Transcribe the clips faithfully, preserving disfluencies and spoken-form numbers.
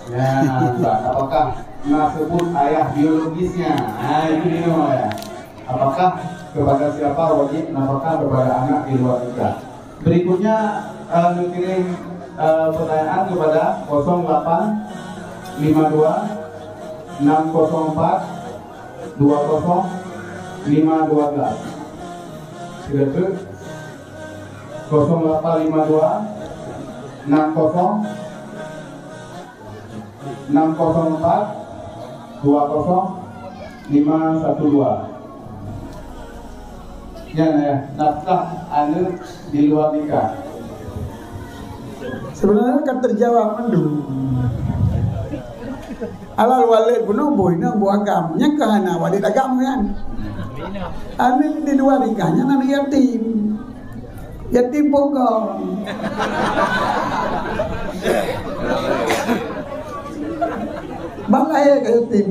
Ya, apakah na seubut ayah biologisnya? Nah, itu dia, ya. Apakah kepada siapa wajib nafkah kepada anak di luar nikah? Berikutnya, eh, kirim, eh, pertanyaan kepada kosong delapan lima dua enam kosong empat dua kosong lima dua belas. Sudah tu, kosong delapan lima dua enam kosong enam kosong empat dua kosong lima satu dua. Nyan, ya, nafkah aneuk di luar nikah. Sebenarnya kan terjawab mandum. Alal walid bunoe boh inong boh agam. Nyang ka hana walid agam kan. Aneuk di luar nikah nyan aneuk yatim. Yatim bungkong. Ban lahé ka yatim.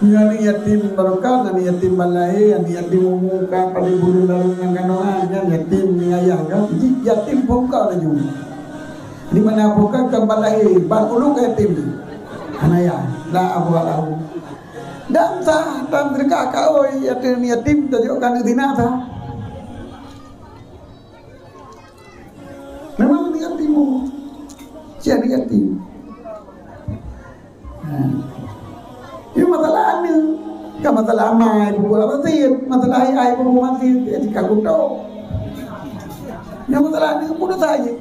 Nyan aneuk yatim barokah, aneuk yatim ban lahé, aneuk yatim umu ka padum buleuen lam kandongan, nyan yatim ngon ayah ka. Ji yatim bungkong laju. Di mana bungkong ka ban lahé, ban ulu ka yatim. Hana ayah, la abu lahu. Dan sah, dan seudeukah kaôi, yatim, yatim tajok keu aneuk zina sah. Memang aneuk yatim, oh. Si aneuk yatim. Ha. Ini masalah aneuk. Bukan masalah amai, bukan masalah masjid. Masalah ayah, bukan masjid. Ya, jika kutok. Ini masalah aneuk, pun saja.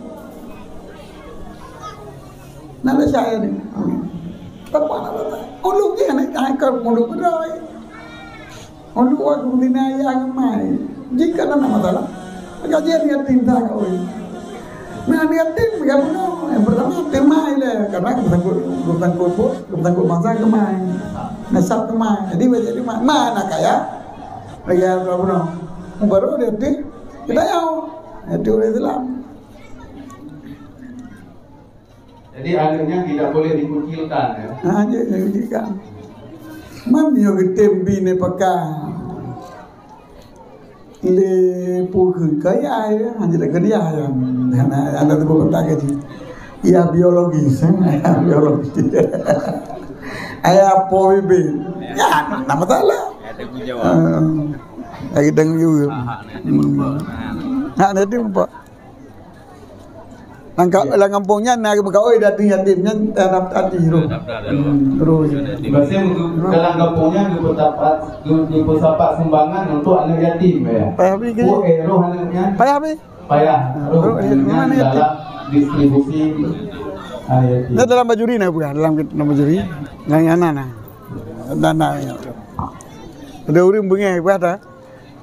Nak percaya ni. Amin. Bapak nak percaya. Uluk dia nak, nak ikut uluk kedai. Uluk waktu dina ayah ngemai. Jika nak masalah. Kajian dia tinta kau ni. Nah, dia tim ya benar. Yang pertama tim mai dia. Karena kita takut, kita takut pun, kita takut masa kemai. Nasab kemai. Jadi, baca dia mai. Mana kaya? Kaya apa pun. Baru dia tim. Kita tahu. Itu orang Islam. Jadi, aneuk nyan tidak boleh dikucilkan, ya. Ha, dia, dia kecilkan. Mam yo geutem bi ni pakai. Le pu keu kaya, ya. Ha, jadi kerja, ya. Anak, anak tu pun tak gaji. Ya, biologis, eh. Ya, biologis. Ayah apa bibi? Ya, tak masalah. Ada tanggung jawab. Ha. Lagi tanggung jawab. Hak, hak, nanti lupa. Hmm. Hak nanti lupa. Nang ka-, lam gampông nyan, na meukaôi dati yatim nyan, eh, daftar di roh. Daftar, ya. Hmm, terus. Maksudnya, dalam gampông nyan, geupeusapat, geu-, geupeusapat sumbangan untuk aneuk yatim, ya. Payah bri ke? Oh, eh, roh aneuk nyan. Payah bri. Payah. Roh, roh aneuk nyan mana yatim? Dalam distribusi aneuk yatim. Nah, dalam bajuri na bukan, dalam, dalam bajuri. Nyan, nyan na, na. Dan na, ya. Ada ureueng beungèh buat dah.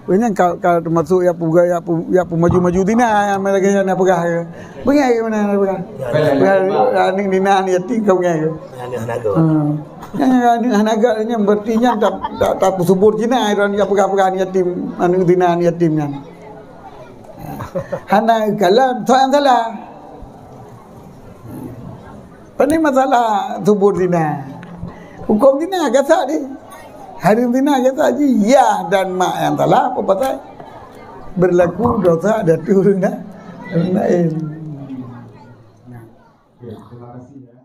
Nyan ka, ka teumasuk jak peuga-, jak peu-, jak peumaju-maju dina, nyang lagèe nyan na peugah ke. Beungèh ke mana na peugah? Peugah, aneuk dina, aneuk yatim ka beungèh ke. Aneuk hana göt. Hmm. Nyan aneuk hana göt nyan berarti nyan tak, tak, tak peusubuet dina, jak peugah-peugah aneuk yatim, aneuk dina, aneuk yatim nyan. Hana kalam, soal nyang salah. Pane masalah subut zina. Hukôm zina gasat jih. Hareuem zina gasat jih. Yah dan mak nyang salah, apa pasal? Berlaku dosa di ateueh ureueng laén. Oke, terima kasih, ya.